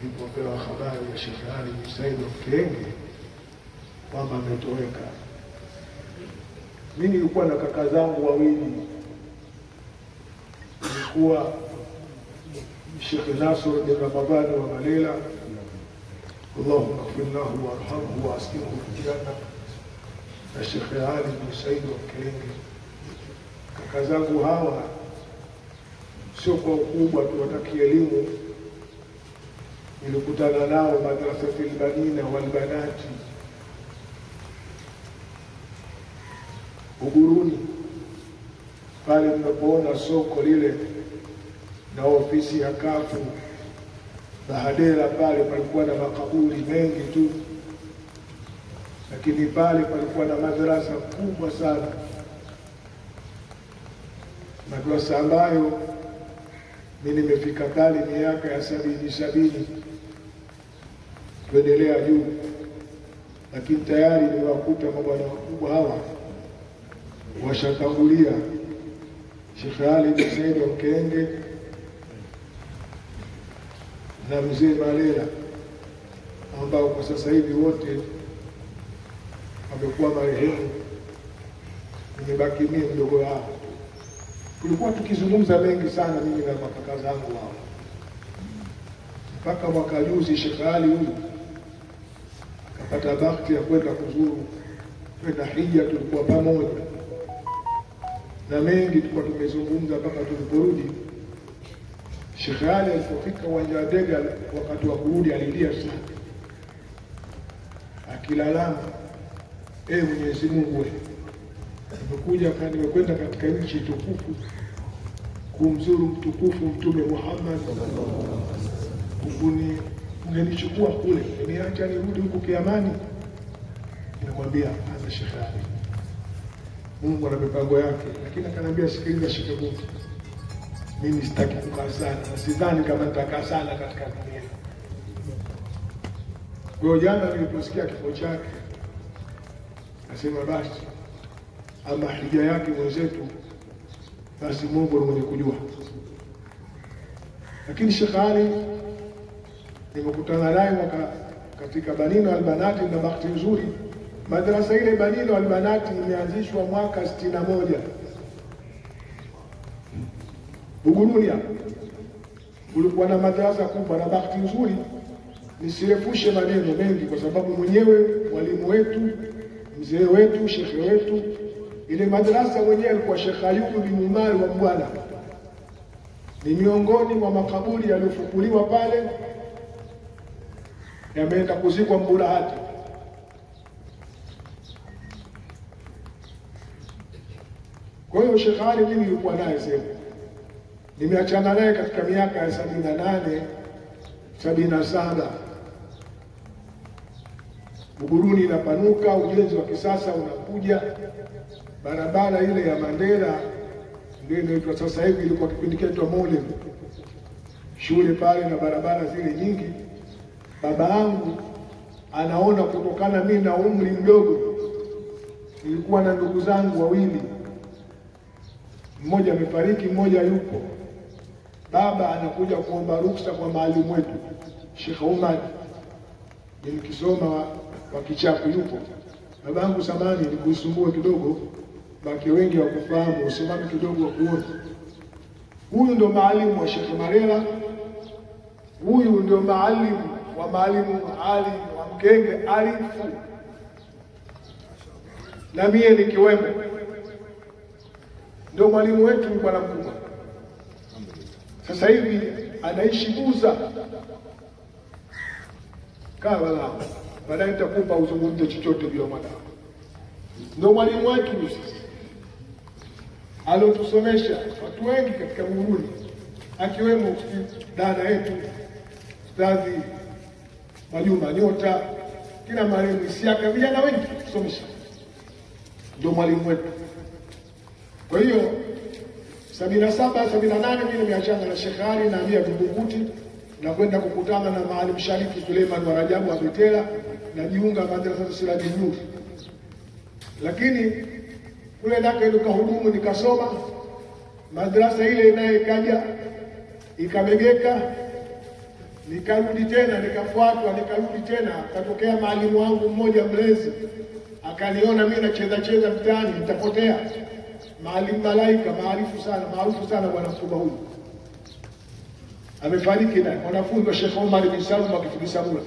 nilipopewa habari ya Sheikh Ali bin Said Mkenge kwamba ametoweka. Mimi nilikuwa na kaka zangu wawili, nilikuwa Sheikh Nasr bin Ramadhani wa Malela, Allahumma ighfir lahu warhamhu wa askinhu fil janna, na Sheikh Ali bin Said Mkenge. Kaka zangu hawa sio kwa ukubwa tu, wataki elimu. Nilikutana nao madrasatil banina wal banati Uguruni, pale mnapoona soko lile na ofisi ya kafu Bahadera, pale palikuwa na makaburi mengi tu, lakini pale palikuwa na madrasa kubwa sana, madrasa ambayo mimi nimefika pale miaka ya 70 tuendelea juu, lakini tayari niwakuta mabwana wakubwa hawa washatangulia, Sheikh Ali bin Said Mkenge na Mzee Malela, ambao kwa sasa hivi wote wamekuwa marehemu. Nimebaki mimi mdogo wao. Tulikuwa tukizungumza mengi sana mimi na makaka zangu hao, mpaka mwaka juzi Sheikh Ali huyu akapata bahati ya kwenda kuzuru, kwenda hija, tulikuwa pamoja na mengi tulikuwa tumezungumza mpaka tuliporudi. Sheikh Ali alipofika uwanja wa ndege wakati wa kurudi alilia sana, akilalama, Mwenyezi Mungu wewe, nimekuja nimekwenda katika nchi tukufu kumzuru mtukufu Mtume Muhammad, ungenichukua kule, niacha nirudi huku kiamani. Ninamwambia hapana Sheikh Ali, Mungu ana mipango yake. Lakini akaniambia, sikiliza Sheikh Mungu, mimi sitaki kukaa sana na sidhani kama nitakaa sana katika dunia. Kwa hiyo jana niliposikia kifo chake nasema basi, ama hija yake mwenzetu, basi Mungu ndiye mwenye kujua. Lakini Sheikh Ali nimekutana naye katika Banina Albanati, na bahati nzuri madrasa ile Banina Albanati imeanzishwa mwaka 61 Buguruni. Hapo kulikuwa na madrasa kubwa, na bahati nzuri nisirefushe maneno mengi kwa sababu mwenyewe mwalimu wetu, mzee wetu, shekhe wetu, ile madrasa mwenyewe alikuwa Sheikh Ayubu bin Umar wa Mbwana, ni miongoni mwa makaburi yaliyofukuliwa pale, yameenda kuzikwa Mburahati. Kwa hiyo Sheikh Ali mimi nilikuwa naye sehemu, nimeachana naye katika miaka ya 78 77. Buguruni inapanuka, ujenzi wa kisasa unakuja, barabara ile ya Mandela ndio inaitwa sasa hivi, ilikuwa kipindi kinaitwa Molem, shule pale na barabara zile nyingi. Baba yangu anaona kutokana mimi na umri mdogo, nilikuwa na ndugu zangu wawili, mmoja amefariki, mmoja yupo. Baba anakuja kuomba ruksa kwa maalimu wetu Sheikh Umar, nilikisoma wa Kichapu yupo. Babangu, samani nikusumbue kidogo, baki wengi wakufahamu, usimame kidogo wakuone. Huyu ndio maalimu wa Sheikh Marela, huyu ndio maalimu wa maalimu Ali wa Mkenge alifu, na mie nikiwemo, ndio mwalimu wetu bwana mkubwa. Sasa hivi anaishi Buza. Kaa wala baadaye nitakupa uzungumze chochote juu ya mwanao. Ndio mwalimu wetu sisi aliotusomesha watu wengi katika Buguruni, akiwemo dada yetu Ustadhi Majuma Nyota, kina marehemu Isiaka, vijana wengi tusomesha, ndio mwalimu wetu. Kwa hiyo 77 78 mimi nimeachana na Sheikh Ali na Amia Vingunguti na kwenda kukutana na Maalim Sharifu Suleiman wa Rajabu wa Betela, na jiunga madrasa Siraji Nur. Lakini kule ndako nikahudumu, nikasoma madrasa ile, naye ikaja ikamegeka. Nikarudi tena, nikafuatwa, nikarudi tena. Katokea maalimu wangu mmoja mlezi, akaniona mimi nacheza cheza mtaani, nitapotea. Maalimu Malaika, maarufu sana, maarufu sana bwana mkubwa huyu. Amefariki naye, mwanafunzi wa Sheikh Omar bin Salum akifundisha Mula.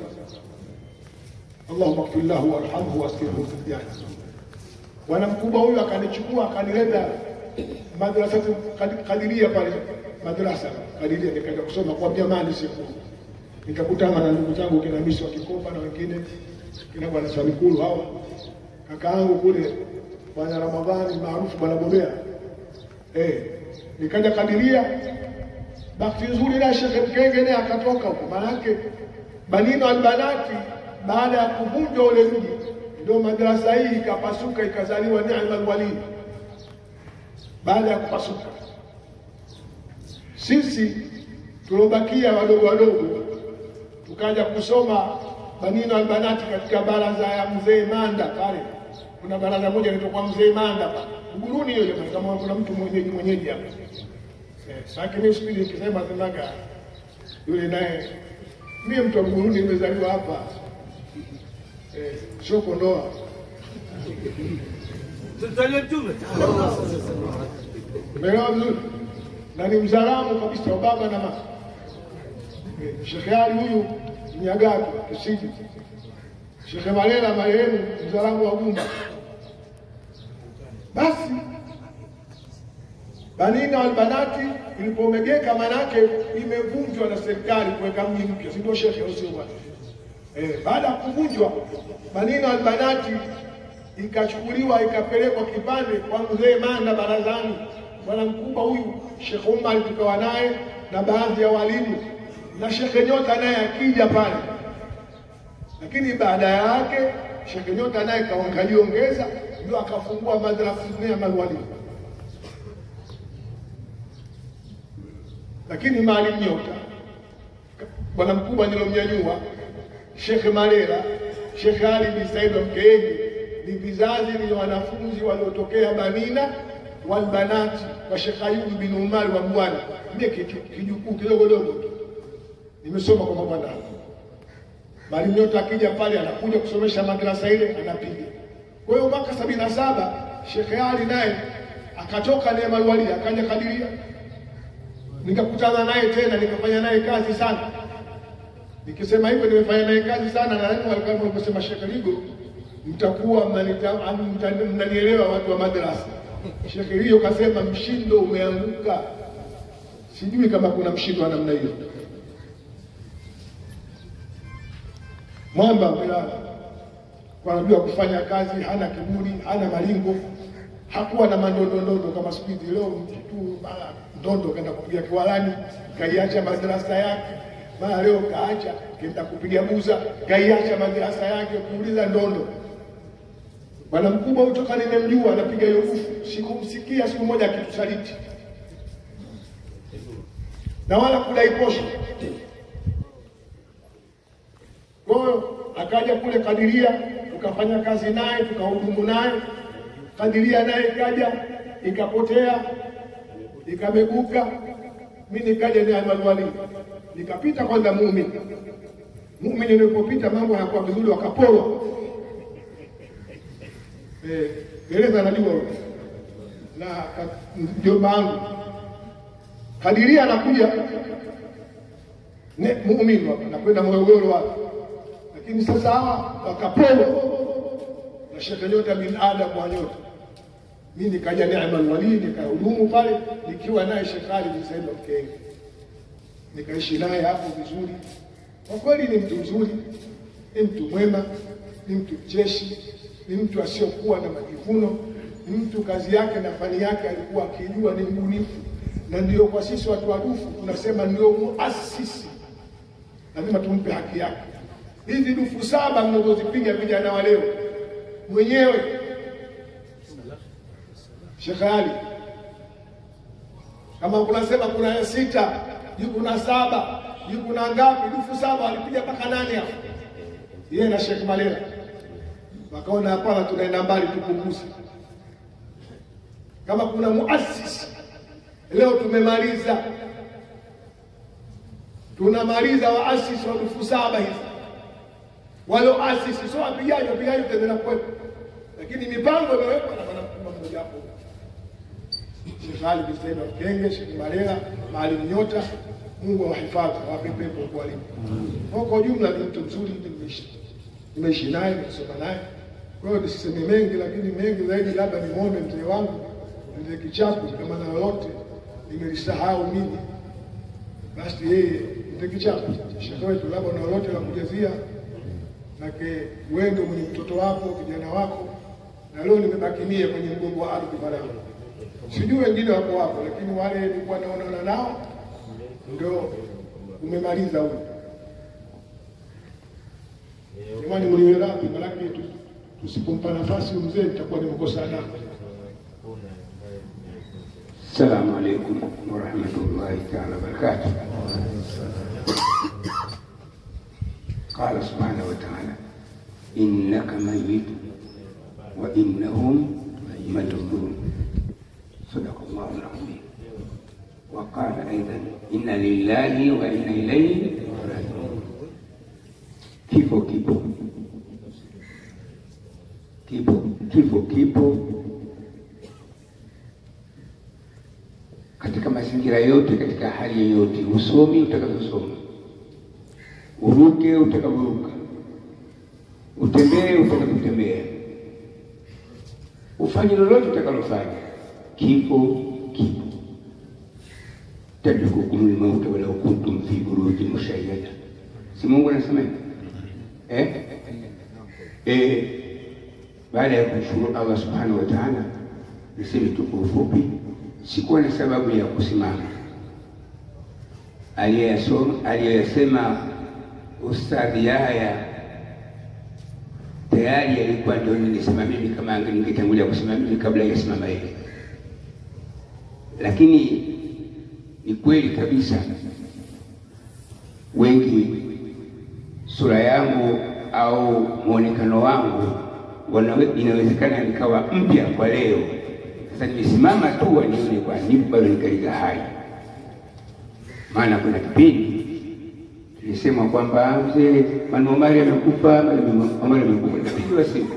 Allahumma ighfir lahu warhamhu waskinhu fil janna. Bwana mkubwa huyu akanichukua akanileta madrasa Kadiria pale, madrasa Kadiria, nikaenda kusoma kwa jamani siku. Nikakutana na ndugu zangu kina Misi wa Kikopa na wengine kina bwana Salikulu hawa. Kakaangu kule bwana Ramadhani maarufu bwana Bobea. Nikaja Kadiria. Bahati nzuri na Sheikh Mkenge naye akatoka huko. Maana yake Banina Albanati baada ya kuvunjwa ule mji ndio madrasa hii ikapasuka, ikazaliwa Neema Alwali. Baada ya kupasuka, sisi tulobakia wadogo wadogo tukaja kusoma Banina Albanati katika baraza ya Mzee Manda pale. Kuna baraza moja inaitwa kwa Mzee Manda pale Buguruni hiyo jamani, kama kuna mtu mwenyeji hapa. Sasa mimi siku nikisema semaga yule naye, mimi mtu wa Buguruni nimezaliwa hapa. Sio Kondoa. Umeelewa vizuri? Na ni mzalamu kabisa wa baba na mama. Sheikh Ali huyu Mnyagato Kisiji. Sheikh Malela marehemu mzalamu wa Gumba. Basi Banina Albanati ilipomegeka, manake imevunjwa na serikali kuweka mji mpya, si ndio Sheikh au sio bwana? Baada ya kuvunjwa Banina Albanati ikachukuliwa ikapelekwa kipande kwa Mzee Manda barazani. Bwana mkubwa huyu Sheikh Omar tukawa naye na baadhi ya walimu na Sheikh Nyota naye akija pale. Lakini baada yake Sheikh Nyota naye kaongeza ndio akafungua madrasa Neema Alwali. Lakini Maalim Nyota, bwana mkubwa nilomnyanyua, Sheikh Malela, Sheikh Ali bin Said wa Mkenge, ni vizazi ni wanafunzi waliotokea Banina Walbanati wa Sheikh Ayub bin Umar wa Mbwana. Mimi kijukuu kidogo dogo tu nimesoma kwa mabwana. Maalim Nyota akija pale anakuja kusomesha madrasa ile anapiga. Kwa hiyo mwaka 77 Sheikh Ali naye akatoka Neema Alwali akaja Kadiria. Nikakutana naye tena nikafanya naye kazi sana. Nikisema hivyo nimefanya naye kazi sana, na nani walikuwa wanaposema Sheikh Ligo mtakuwa mnanielewa watu wa madrasa. Sheikh Ligo kasema mshindo umeanguka. Sijui kama kuna mshindo wa namna hiyo. Mwamba umelala. Kwa anajua kufanya kazi, hana kiburi, hana malingo. Hakuwa na mandondondo kama siku hizi. Leo mtu mara ndondo kaenda kupiga kiwalani, kaiacha madrasa yake. Mara leo kaacha kaenda kupiga buza, kaiacha madrasa yake kuuliza ndondo. Bwana mkubwa huyo toka nimemjua anapiga hiyo ufu, sikumsikia siku moja akitusaliti. Na wala kudai posho. Kwa hiyo akaja kule Kadiria, tukafanya kazi naye, tukahudumu naye. Kadiria naye ikaja ikapotea, ikameguka. Mimi nikaja Neema Alwali. Nikapita kwanza Muumini. Muumini nilipopita mambo hayakuwa vizuri, wakaporwa. Gereza anajua huyo. Na mjomba wangu Kadiria anakuja ne Muumini hapa, nakwenda Morogoro hapa. Lakini sasa hawa wakaporwa na Sheikh Nyota bin Adam wa Nyota. Mimi nikaja Neema Alwali nikahudumu pale nikiwa naye Sheikh Ali bin Said Mkenge. Nikaishi naye hapo vizuri. Kwa kweli ni mtu mzuri, ni mtu mwema, ni mtu mcheshi, ni mtu asiyokuwa na majivuno, ni mtu kazi yake na fani yake alikuwa akijua, ni mbunifu. Na ndio kwa sisi watu wa dufu tunasema ndio muasisi. Lazima tumpe haki yake. Hizi dufu 7 mnazozipiga vijana wa leo mwenyewe Sheikh Ali, kama kunasema kuna 6, kuna 7, kuna ngapi? Dufu 7 alipiga mpaka 8 hapo. Yeye na Sheikh Malela wakaona hapana, tunaenda mbali, tupunguze. Kama kuna muasisi leo tumemaliza. Tunamaliza waasisi wa 7,000 hizi. Walioasisi sio wapigaji, wapigaji utaendelea kuwepo. Lakini mipango imewekwa na bwana mkubwa mmoja hapo. Sheikh Ali bin Said Mkenge, Sheikh Malela, Maalim Nyota, Mungu awahifadhi, awape pepo kwa walimu. Kwa ujumla ni mtu mzuri, nimeishi naye, nimesoma naye. Kwa hiyo nisiseme mengi, lakini mengi zaidi labda nimuombe mzee wangu Mzee Kichapu, kama na lolote nimelisahau mimi, basi yeye Mzee Kichapu shekhe wetu, labda na lolote la kujazia, nake wewe ndio mwenye mtoto wako, kijana wako, na leo nimebaki mie kwenye mgongo wa ardhi pale. Sijui wengine wako wapo, lakini wale nilikuwa naonana nao ndio umemaliza huyo. Jamani, mliwe radhi, maana tusipompa nafasi mzee nitakuwa nimekosa nao. Assalamu alaikum warahmatullahi ta'ala wabarakatuh. Qala subhanahu wa ta'ala, innaka mayyit wa innahum mayyitun. Sadaqallahu al-azim. Wa qala aidan, inna lillahi wa inna ilayhi raji'un. Kifo kipo. Kipo, kifo kipo. Katika mazingira yote, katika hali yoyote, usomi utakavyosoma, uruke utakavyoruka, utembee utakavyotembea, ufanye lolote utakalofanya, kifo kipo. Tadrukukumul mauta walau kuntum fi burujin mushayyada. Si Mungu anasema hivi? Baada ya kumshukuru Allah subhanahu wa ta'ala, niseme tu kwa ufupi, sikuwa na sababu ya kusimama. Aliyesema Ustadhi Yahya tayari alikuwa ndio ningesimama mimi, kama ningetangulia kusimama mimi kabla ya simama yeye. Lakini ni kweli kabisa, wengi sura yangu au muonekano wangu inawezekana nikawa mpya kwa leo. Sasa nimesimama tu wanione kwa nipo bado nikaliga hai. Maana kuna kipindi tulisema kwamba mzee Manu Omari amekufa, Omari amekufa. Nikapigiwa simu,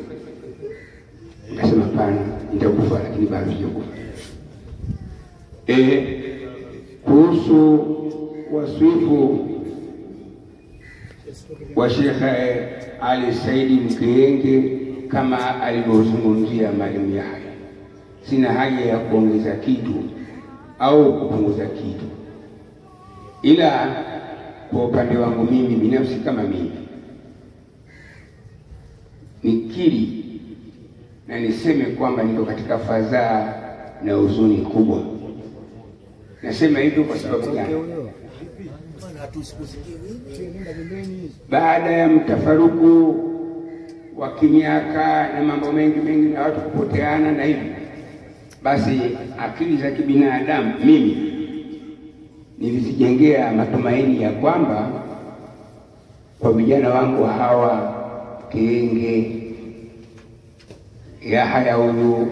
nikasema hapana, nitakufa lakini bado sijakufa. Kuhusu wasifu wa Sheikh Ali Saidi Mkenge kama alivyozungumzia Mwalimu Yahya, sina haja ya kuongeza kitu au kupunguza kitu, ila kwa upande wangu mimi binafsi, kama mimi nikiri na niseme kwamba niko katika fadhaa na huzuni kubwa. Nasema hivyo kwa sababu gani? Baada ya mtafaruku wa kimiaka na mambo mengi mengi na watu kupoteana na hivi, basi akili za kibinadamu mimi nilizijengea matumaini ya kwamba kwa vijana wangu hawa Kienge, Yahya huyu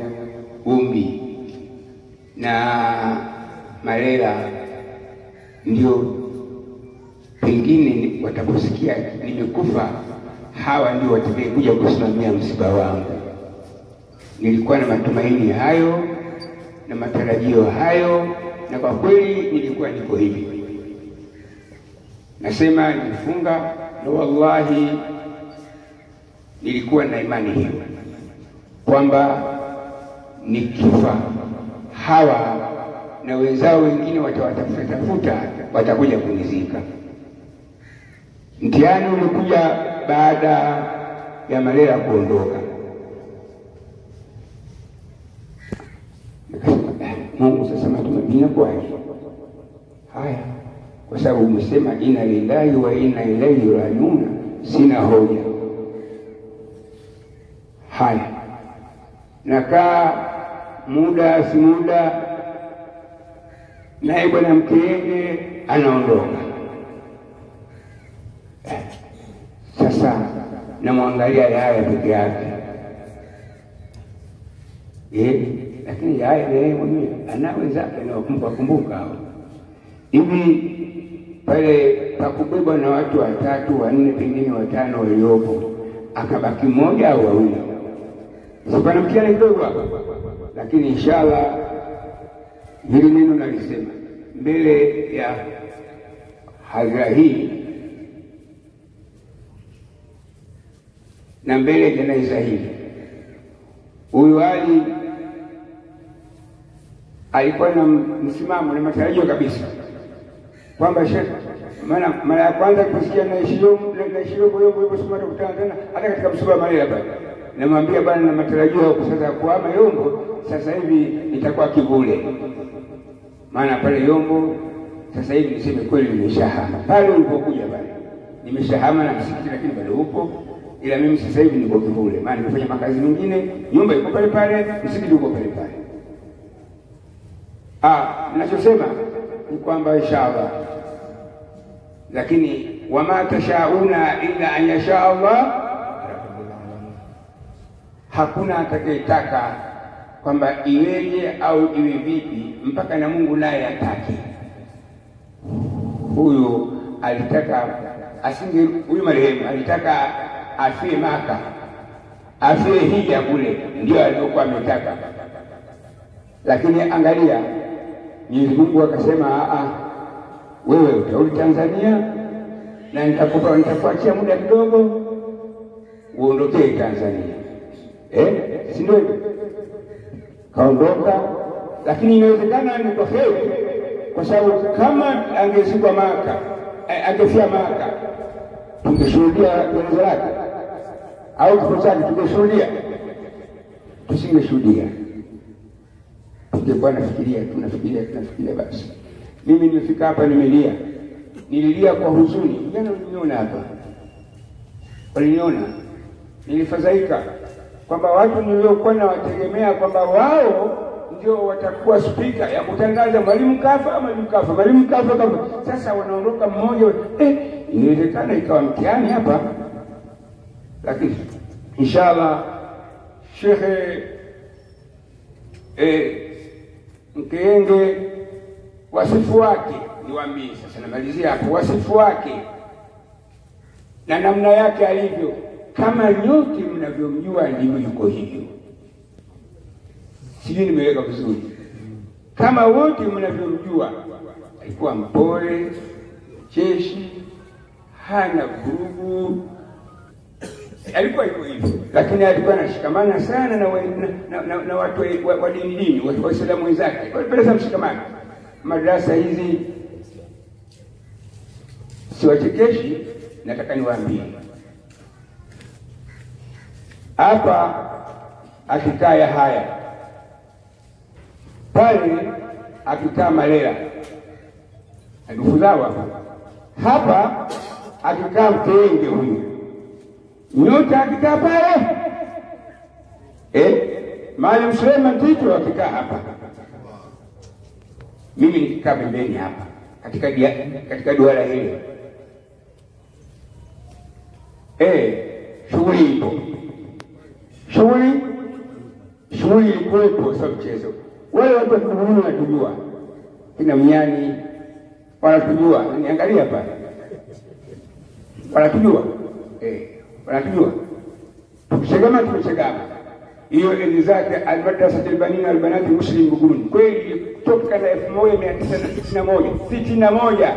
Umbi na Malela, ndio pengine wataposikia nimekufa, hawa ndio watakayekuja kusimamia msiba wangu. Nilikuwa na matumaini hayo na matarajio hayo, na kwa kweli nilikuwa niko hivi. Nasema nilifunga na wallahi nilikuwa na imani hiyo kwamba nikifa hawa na wenzao wengine watawatafuta tafuta, watakuja kunizika. Mtihani ulikuja baada ya Malela kuondoka. Nikasema, Mungu sasa matumaini inakuwaje? Haya, kwa sababu umesema inna lillahi wa inna ilaihi rajiun, sina hoja. Haya, nakaa muda si muda, naye bwana Mkenge anaondoka. Sasa namwangalia Yahya peke yake, lakini Yahya yeye mwenyewe ana wenzake anawakumbuka kumbuka hao. Hivi pale pakubebwa na watu watatu, wanne, pengine watano waliopo, akabaki mmoja au wawili. Sipana mtihani kidogo hapa, lakini inshallah hili neno nalisema mbele ya hadhira hii na mbele ya jeneza hili. Huyu Ali alikuwa na msimamo na matarajio kabisa kwamba Sheikh, maana mara ya kwanza kusikia naishi Yombo Yombo siku moja tena hata katika msiba Malela pale, namwambia bwana, na matarajio sasa kuhama Yombo, sasa hivi nitakuwa Kivule, maana pale Yombo sasa hivi niseme kweli nimeshahama. Pale ulipokuja pale nimeshahama na msikiti, lakini bado upo, ila mimi sasa hivi niko Kivule, maana nimefanya makazi mengine, nyumba iko pale pale, msikiti uko pale pale. Ninachosema ni kwamba inshallah, lakini wama tashauna illa an yasha Allah, hakuna atakayetaka kwamba iweje au iwe vipi mpaka na Mungu naye atake. Huyu alitaka asinge, huyu marehemu alitaka afie Maka, afie hija kule, ndio alikuwa ametaka. Lakini angalia, Mwenyezi Mungu akasema wewe utarudi Tanzania na nitakuachia muda kidogo uondokee Tanzania. Si ndio hivyo? Kaondoka, lakini inawezekana ni kwa kheri, kwa sababu kama angezikwa Maka, angefia Maka, tungeshuhudia jeneza lake au kifo chake, tungeshuhudia? Tusingeshuhudia. Tungekuwa nafikiria, tunafikiria basi. Mimi nimefika hapa nimelia. Nililia kwa huzuni. Jana waliniona hapa. Waliniona. Nilifadhaika kwamba watu niliokuwa nawategemea kwamba wao ndio watakuwa speaker ya kutangaza mwalimu kafa, mwalimu kafa, mwalimu kafa, kafa. Sasa wanaondoka mmoja, inawezekana ikawa mtihani hapa. Lakini inshallah Sheikh Mkeyenge wasifu wake niwaambie sasa, namalizia hapo, wasifu wake na namna yake alivyo, kama nyote mnavyomjua ndivyo yuko hivyo. Sijui nimeweka vizuri. Kama wote mnavyomjua, alikuwa mpole, cheshi, hana vurugu, alikuwa hivyo hivyo, lakini alikuwa anashikamana sana na watu wa dini, Waislamu wenzake. Walipenda mshikamano. Madrasa hizi siwachekeshi, nataka niwaambie hapa akikaa haya pale, akikaa Malela ndugu zao hapa, hapa akikaa Mkeyenge huyu Nyota akikaa pale, Maalim Suleiman Tito akikaa hapa, mimi nikikaa pembeni hapa katika duara hili. Shughuli ipo, shughuli ilikuwepo, sio mchezo. Wale watu wa Kibuguni wanatujua, kina Mnyani wanatujua, niangalia pale, wanatujua, wanatujua. Tukishegama tumeshegama. Hiyo enzi zake Almadrasa Albanina Albanati Muslim Buguruni kweli kutoka na 1961 61.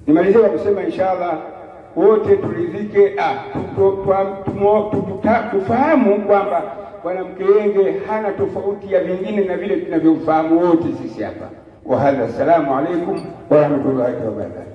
Nimalizie kwa kusema inshallah wote tulizike, tufahamu kwamba Bwana Mkeyenge hana tofauti ya vingine na vile tunavyomfahamu wote sisi hapa. Wa hadha, assalamu alaikum wa rahmatullahi wa barakatuh.